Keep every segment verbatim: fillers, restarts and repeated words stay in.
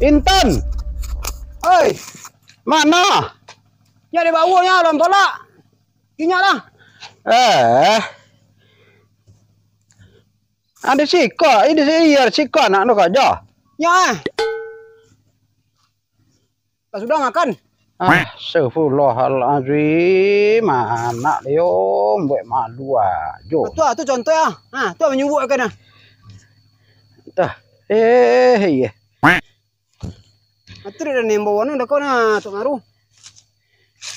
Intan! Oi! Mano? Nyo di bawah nyo, dalam tolak. Inyo lah. Eh. Ado siko, ini si iya siko anak tu kajo. Nyo ah. Lah sudah makan. Astagfirullahalazim, anak dia buek malu ajo. Tu ah, tu contoh ah. Ha, tu manyubuik kan ah. Dah. Eh, iya. Atu dah nembau anu dah kau nah, Tok Maru.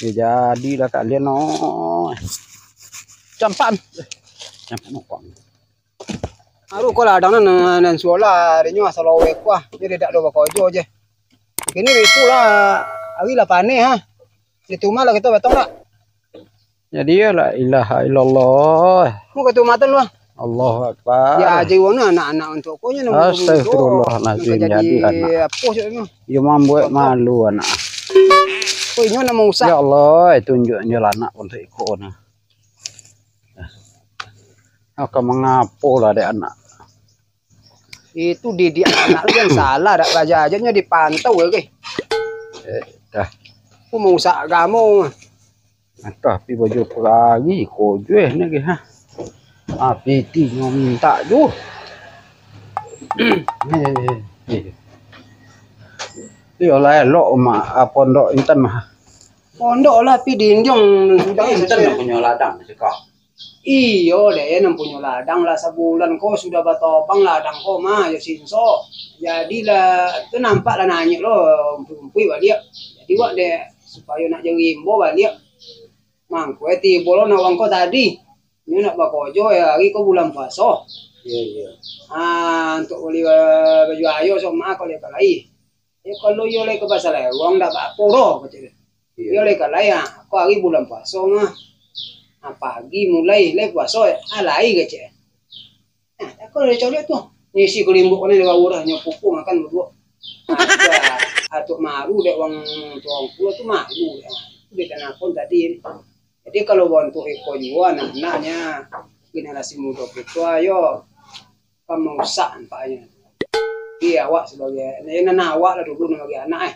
Ya, jadilah kalian, no. Campan. Campan, no, kau. Aru ko ladang nan, nan suola, arinyo asal loweh kuah, jadi dak ado bakojo je. Kini ripuh lah, ari lah paneh ha. Di tumah lah kito batong dak? Jadi ya, la ilaha illallah. Mu ka tumah tu lah. Allahu Akbar. Ya aja wong anak-anak untuk ko nyo. Astagfirullahalazim, jadi anak. Apo sih tu? Yo mambuek malu anak. Ko inyo nak mausak. Ya Allah, tunjuk nyo lah anak untuk iko nah. Akan mangapo lah dek anak. Itu didiak anak tu yang salah, dak balajar aja nyo dipantau ke. Eh, dah. Aku mausak agamo. Tapi baju peragi ko jueh ni ke ha. Ah, piti nyo minta tu. Eh, eh. Iyo lah elok mak, ah, pondok intan mah. Pondok lah pi dindiang sudah. Intan punyo ladang cakap. Iyo deh, nan punyo ladang lah sabulan ko sudah batobang ladang ko mah, yo sinso. Jadi lah, tu nampak lah nanyek lo, umpui-umpui baliak. Jadi wak deh, supayo nak jadi rimbo baliak. Mangko eh tibo lo nak wang ko tadi. Nyo nak bakojo, eh, ari ko bulan puaso. Iyo, iyo. Ah, untuk bali ba-, baju ayo sok mah ko leka lai. Yo, kalau iyo lai ka pasar lewang, dak apo-apo doh, kecek dia. Iyo. Iyo lai ka lai, ah, ko ari bulan puaso mah. Ah, pagi mulai lai puaso, ah, lai kecek. Ah, tak kau dari caliak tu. Ngisi kelimbuk ni dek urang nyo pupuang makan baduo. Ah, tu, ah, tu maru dek wang tuangku tu maru dek. Ah, tu dek tanah pun tadi ni. Jadi kalau bantuak iko juo anak-anaknyo, generasi mudo kito ayo. Kan mausak nampaknyo. Jadi awak sabagai, yo nan awak lah dulu nan bagi anak eh.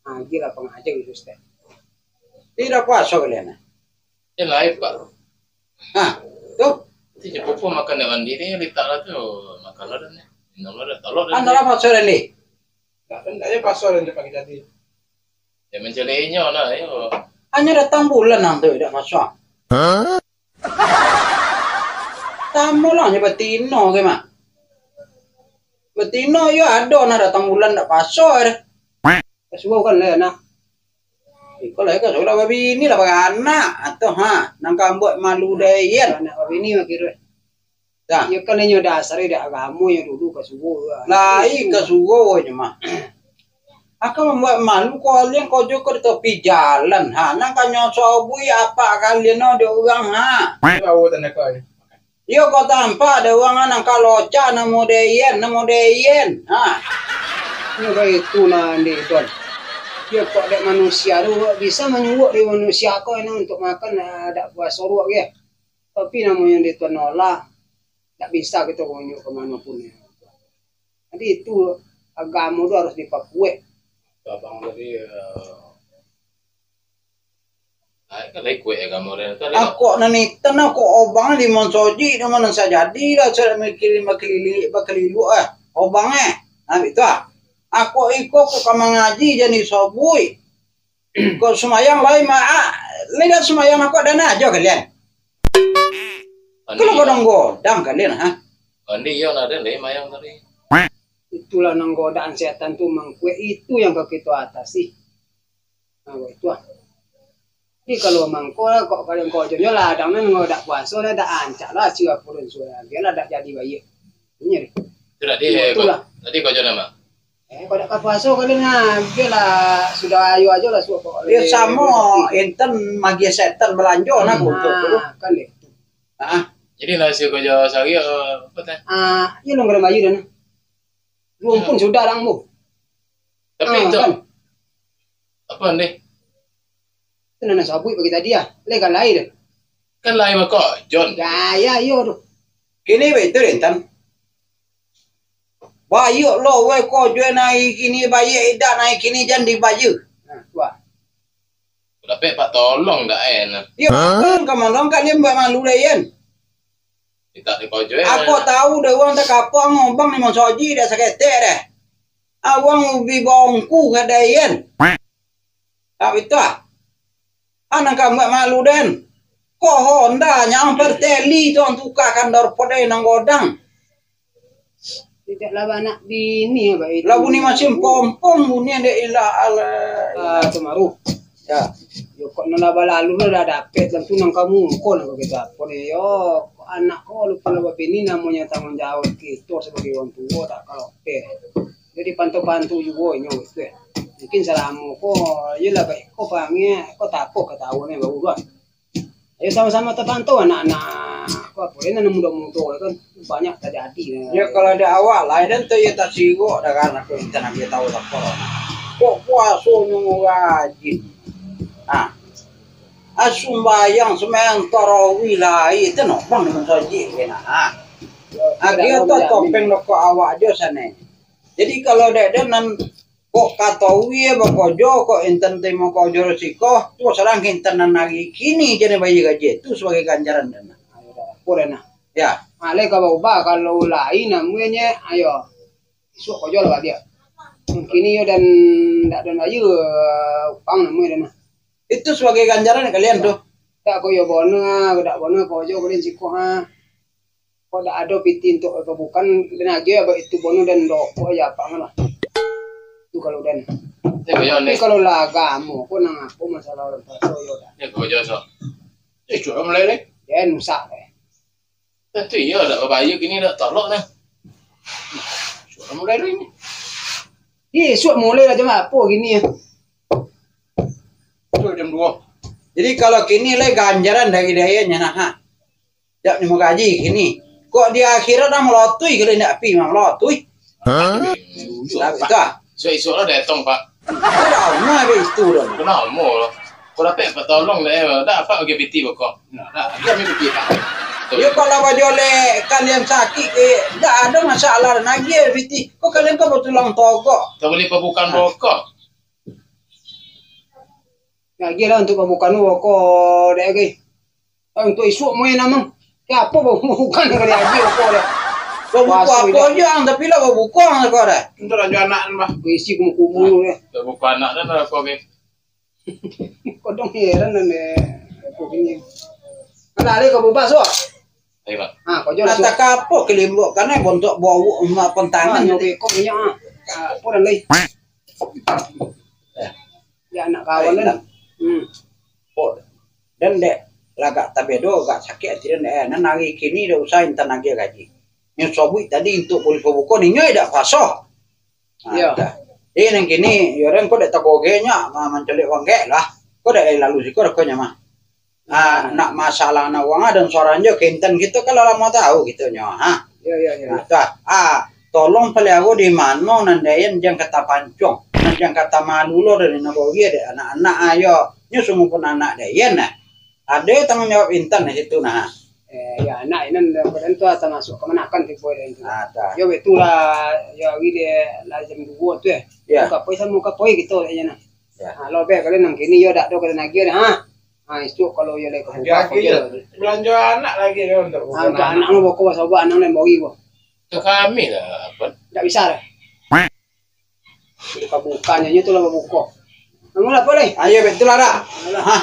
Ha, agiahlah pangaja gitu, Ustaz. Indak puaso kalian eh? Yo lain, Pak. Ha, tu? Nanti nyo pupuang makan dek mandi ni, litak lah tu. Makan lah dah ni. Minum lah dah, tolok dah. Anu lah puaso dah ni? Dak, dak yo puaso dah ni pagi tadi. Yo mancaliak inyo lah, yo. Hanyo datang bulan nang tu dak puaso. Hah? Tamu lah nyo batino ke, Mak. Batino iyo ado nah datang bulan dak puaso deh. Kasuo kan lah anak. Iko lah, iko sudah babini lah baranak. Atau ha, nang kambuak malu deh, Yen. Anak babini mah kiro. Dah. Iyo kan inyo dasar dek agamo nyo dulu kasuo tu. Lai kasuo nyo mah. Akan mambuek malu kalian kojo ko di topi jalan. Ha, nan kanyo sobui apak kalian no dek urang, ha. Iyo, ko tampak dek urang, ha, nan kaloca, nan model, nan model. Ha. Yo baitu nah, Andi Tuan. Yo kok dek manusia tu, bisa manyuruak dek manusia ko ini untuk makan, ah, dak puaso ruak ye. Tapi namonyo di Tuan nolah, dak bisa kito runjuk ka mano pun. Jadi itu agamo tu harus dipakuek. Abang tadi, eh, ah, kan lai kuek agamo dia. Tadi Akok nan itan, akok obang di mansoji, di mano sajadi lah, sudah bakeliling, bakeliling, bakeliling, eh, obang, eh. Nah, itu ah. Akok iko kok ka mangaji jadi sobui. Kok sumayang lai ma-, ah, lai dah sumayang mako dah nah ajo kalian. Andi, kalau godang-godang kalian, ha? Andi, iyo lah, dah lai mayang tadi. Itulah nan godaan setan tu mangkuek, itu yang ka kito atasi. Nah, itu ah. Jadi kalau mangko kok kalian kojonyo ladang nan dak puaso, dah dak ancak lah, siwa purun suwa, biarlah dak jadi baiak. Itu nyo deh. Itu dak di, itulah. Tadi kojo nama? Eh, kok dak ka puaso kalian, nah, biarlah sudah ayo ajo lah suok kok. Yo samo, intan magiah setan balanjo nah, nah, untuk tu. Kan deh. Ah. Jadi nasi ko jo sehari, eh, apo teh? Ah, iyo nang kena bayu dah. Duo pun sudah dang bu. Tapi ah, itu kan. Apo ndeh? Itu nan sabuik pagi tadi ah. Lai kan lai dah. Kan lai mako, John. Gaya iyo tu. Kini baitu deh, Tan. Baiak lo weh ko jo nai kini, baiak idak nai kini, jan dibayia. Nah, tu ah. Dapek pak tolong dak eh, nah. Iyo, kan ka mano kalian buat malu deh, Yan? Minta di kojo, eh. Ako tahu deh, urang tak kapang, ngobang ni mansoji dah saketek deh. Awang ubi bongku ka deh, Yan. Tak betul ah. Anak ka buat malu den. Ko Honda nyang perteli tu ang tukar kandor podai nang godang. Tidak lah banak bini abah itu. Lah bunyi masin pompom bunyi dek ilah alah. Ah, tu maru. Ya. Yo kok nan lah balalu lah dah dapet lah tu nang kamu ko nang kita apa ni yo. Anak ko lupa lah babini namonyo tanggung jawab kito sabagai urang tuo tak kalau eh. Jadi pantu-pantu juo inyo tu eh. Mungkin salamo ko yo lah baik ko panggil ko tako ketahuan eh baru lah. Ayo samo-samo tapantau anak-anak, apo-apo, nan mudo-mudo kan, banyak tajadi. Yo, kalau dek awak lai, den tu iyo tasirok dah kan, aku intan ambil tahu lapor. Kok puasonyo rajin. Ha. Ah, sumbayang, sumbayang tarawih lai, itu no, bang, dengan saji, kena. Ha. Akhir tu topeng rokok awak jo sana. Jadi, kalau dek den nan kok kato wie bakojo, kok intan tarimo kojo siko, tu sadang intan nan ari kini jadi bayia gaji, tu sabagai ganjaran den. Ayo dah, apo den nah? Ya. Alai ka baubah, kalau lain namuenye, ayo, isuak kojo lah baliak. Kini yo den dak den bayia upang namuenye den nah. Itu sabagai ganjaran kalian tu. Dak koyo bono, dak bono kojo kalian siko ha. Kok dak ado piti untuak pabukan, den agiah abak itu bono den rokok aja apang lah. Tu kalau den. Tapi kalau lah agamo, kok nang apo masalah urang tuo yo dah. Ya, kau jawab, sok. Eh, curang mulai deh. Den rusak deh. Tentu iyo, dak babayia kini dak tolok dah. Curang mulai deh ini. Isuak mulai lah jam apo kini yo. Isuak jam duo. Jadi kalau kini lai ganjaran dari dayanya nah, ha. Dak nimo gaji kini. Kok di akhirat dah malotui kalau indak pi mah malotui. Hah? Tapi tu ah. Isuak-isuak lah datang, Pak. Dah mah ada itu dah. Kenapa lo? Kau dapat apa tolong dah eh. Dah apa bagi piti bokok? Nah, dah dia ambil piti, Pak. Yo kalau bajolek kan yang sakit ke, dak ada masalah lagi piti. Kok kalian kau batulang togok? Tak boleh pabukan bokok. Lagi lah untuk pabukan bokok dek lagi. Ah, untuak isuak main amang. Kaya apo babuko kali ajo ko dah. Babuko apo jo ang, tapi lah babuko ang ko dah. Untuak rajo anak an bah. Bisi kumukumu dah. Babuko anak an lah ko be. Kodong heran an deh. Apo kini. Alah, alih ka bubas wah. Ayo, Pak. Ha, kau jo. Ata ka apo kalimbok kan eh bontok bau emak pantangan. Nyo beko minyak ah. Apo dan lai. Ya anak kawan kan. Hmm. Oh, dan dek lagak tabedo, agak sakik ati den dek. Nan ari kini dak usah intan agiah gaji. Nyo sobuik tadi untuak boli pabuko ninyo dak puaso. Nah, iyo. Dah. Jadi nan kini yo den ko dek tagogeh nyo ma- mancolek wanggek lah. Ko dek lalu siko dak ko nyo mah. Ah, nak masalah nak wang dan suaran jo kenten kito kalau lamo tahu kito nyo. Ha. Iyo iyo iyo. Nah, tu ah. Ah, tolong paliaro di mano nan dayan jan kata pancuang, nan jan kata malu lo dari nan bawie dek anak-anak ayo. Nyo sungguh pun anak dayan nah. Ado tanggung jawab intan di situ nah. Eh, ya anak inan dan badan tu termasuk kamanakan tipu dan tu. Ah, dah. Yo betul lah, yo hari dia lah jam dua tu eh. Ya. Kapoi samo kapoi kito dek nah. Ya. Ha, lo be kalian nang kini yo dak do kalian lagi dah. Ha. Ha, isuak kalau yo lai ka buka. Lagi-lagi yo. Belanjo anak lagi yo untuak buka anak. Ha, untuak anak lo boko basobak anak lai bori ko. Untuak kami lah, apa? Dak bisa dah. Buka-bukanya nyo tu lah babuko. Namo lah apo lai? Ayo betul lah dak. Ayolah. Ha.